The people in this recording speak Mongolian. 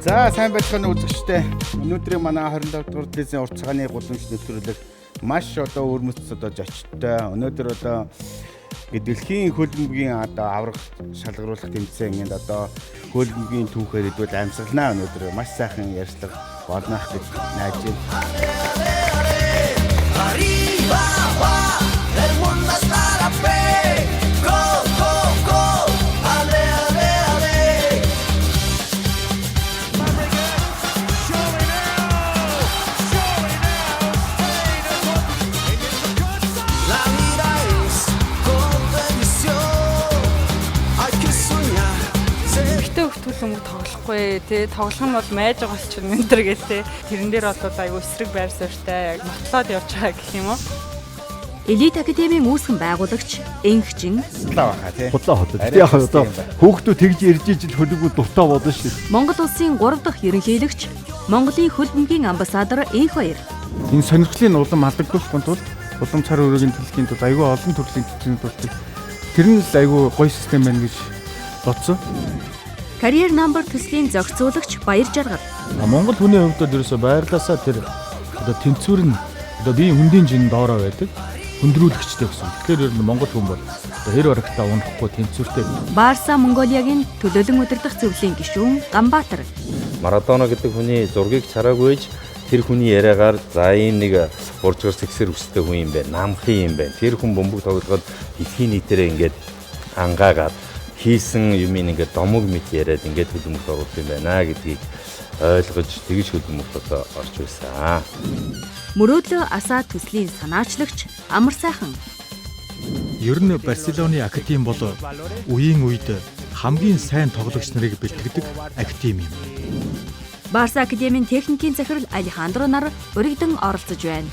За, сайн байцгаана, үзэгчдээ. Өнөөдрийн манай 25 дугаар телевизийн урт цагааны гудамж нэвтрүүлэг маш одоо өвөрмөц одоо зочдтой. Өнөөдөр одоо дэлхийн хөлбөмбөгийн одоо аврах шалгаруулах тэмцээн энд одоо хөлбөмбөгийн түүхээр хэдүүл амьсгалнаа. Өнөөдөр маш сайхан ярьцлага болно гэж найдаж байна. Arriba va, el mundo está a pie. Go, go, go, ale, ale, ale. Surely now! Surely now! Spain has won! La vida es competición. Hay que soñar. Эмэгтэй хүүхэд хөлбөмбөг тоглохгүй, тий, тоглох юм бол майж байгаа болчихно энэ төр гэл, тий. Тэрэн дээр бол айгүй эсрэг байр суурьтай яг нотлоод явж байгаа гэх юм уу. Элит академийн үүсгэн байгуулагч Энхжин Худлаа баха, тий. Худлаа худлаа. Арай Гэтэ яг одоо юм байна. хүүхдүүд тэгж ирж ижил хөлбөмбөг дуртай болно шүү дээ. Монгол улсын 3 дахь ерөнхийлөгч, Монголын хөлбөмбөгийн амбассадор Энх Баяр. Энэ сонирхлыг улам алдагдуулахгүй тулд, улам цар өрөөгийн төлөхийн тулд айгүй олон төрлийн тэтгэврүүд болдог. Тэр нь л айгүй гоё систем байна гэж бодсон. Career Number төслийн зохицуулагч Баяр Жаргал. Монгол хүний хувьд бол ерөөсөө байрлаасаа тэр одоо тэнцвэр нь одоо биеийн хөндийн жин доороо байдаг. Хөндрүүлэгчтэй гэсэн. Тэгэхээр ер нь монгол хүн бол одоо хэр барагтаа унахгүй тэнцвэртэй. Барса Монголиагийн төлөөлөн удирдах зөвлөлийн гишүүн Ганбаатар. Марадона гэдэг хүний зургийг чараагүй ч тэр хүний яриагаар за ийм нэг буржгар сэгсэр үстэй хүн юм байна, намхан юм байна. Тэр хүн бөмбөг тоглоход дэлхийн нийтээрээ ингээд ангаагаад хийсэн юмыг ингээд домог мэт яриад ингээд хөлбөмбөгт оруулах юм байна гэдгийг ойлгож тэгж хөлбөмбөгт одоо орж байсан. Мөрөөдлөө асаа төслийн санаачлагч Амар Сайхан. Ер нь Барселоны академи бол үеийн үед хамгийн сайн тоглогч нарыг бэлтгэдэг академи юм. Барса академийн техникийн захирал Алехандро нар өргөдөн оролцож байна.